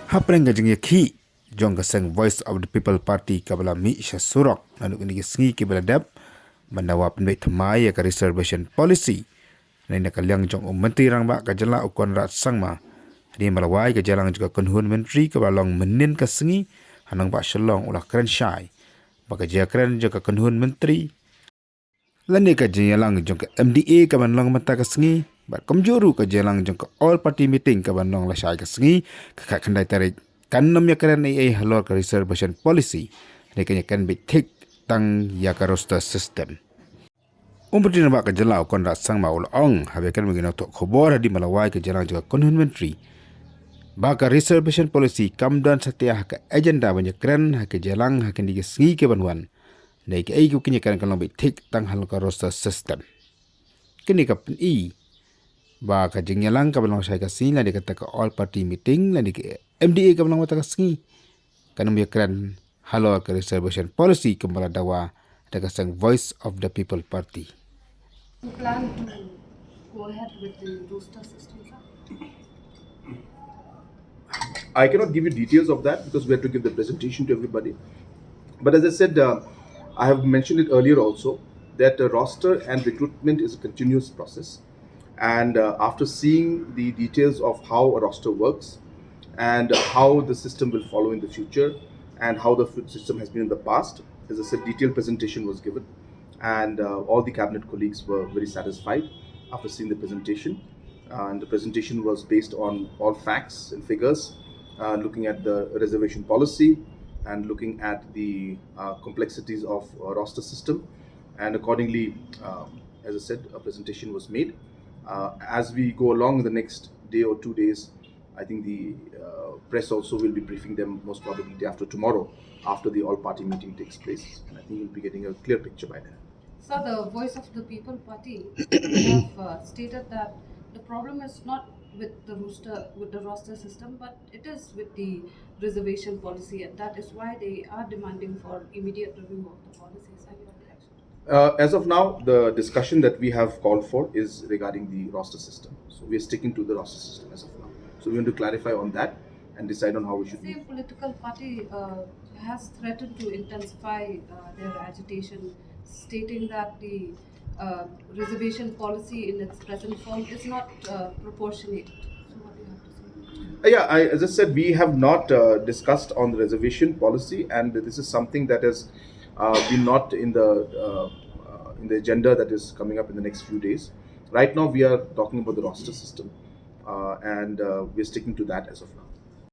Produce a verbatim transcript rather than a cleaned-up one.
Hapdeng ka jingïakhih jong ka seng Voice of the People Party kaba la mih sha surok naduh kine ki sngi kiba la dep ban dawa pynbeit thymmai ïa ka reservation policy, na ka liang jong u Myntri Rangbah ka jylla u Conrad Sangma, hadien ba la wai ka jingïalang jong ka kynhun myntri kaba la long mynhynnin ka sngi ha nongbah Shillong, u la kren shai ba ka jingïakren jong ka kynhun myntri lane ka jingïalang jong ka M D A kaban long mynta ka sngi bad kumjuh ruh ka jingïalang jong ka all party meeting kaban long lashai ka sngi, ka khatkhyndai tarik, kan nym ïakren ei ei halor ka reservation policy, ne kan ïakren beit thik tang ïa ka roster system. U Myntri Rangbah ka jylla u Conrad Sangma u la ong haba ïakren bad ki nongthoh khubor hadien ba la wai ka jingïalang jong ka kynhun myntri ba ka reservation policy kam don satia ha ka agenda ban ïakren ha ka jingïalang ha kine ki sngi kiban wan, ne kaei kaba kin ïakren kan long beit thik tang halor ka roster system. Kine ka pyni ba ka jingïalang kaban long shai ka sngi lane kata ka all party meeting lane ka M D A kaban long mynta ka sngi, kan nym ïakren halor ka reservation policy kumba la dawa da ka seng Voice of the People Party. You plan to go ahead with the roster system, sir? I cannot give you details of that because we have to give the presentation to everybody. But as I said, uh, I have mentioned it earlier also that the roster and recruitment is a continuous process. And uh, after seeing the details of how a roster works and how the system will follow in the future and how the f- system has been in the past, as I said, detailed presentation was given. And uh, all the cabinet colleagues were very satisfied after seeing the presentation. Uh, and the presentation was based on all facts and figures, uh, looking at the reservation policy and looking at the uh, complexities of uh, roster system. And accordingly, um, as I said, a presentation was made. Uh, as we go along the next day or two days, I think the uh, press also will be briefing them most probably day after tomorrow, after the all-party meeting takes place. And I think you'll be getting a clear picture by then. So the Voice of the People Party have uh, stated that the problem is not with the roster, with the roster system, but it is with the reservation policy, and that is why they are demanding for immediate review of the policies. Are you on the action? Uh, as of now, the discussion that we have called for is regarding the roster system. So we are sticking to the roster system as of now. So we want to clarify on that and decide on how we should move. Same political party uh, has threatened to intensify uh, their agitation, stating that the uh, reservation policy in its present form is not uh, proportionate. So what do you have to say? Uh, yeah, I, as I said, we have not uh, discussed on the reservation policy, and this is something that has uh, been not in the uh, uh, in the agenda that is coming up in the next few days. Right now, we are talking about the roster system, uh, and uh, we're sticking to that as of now.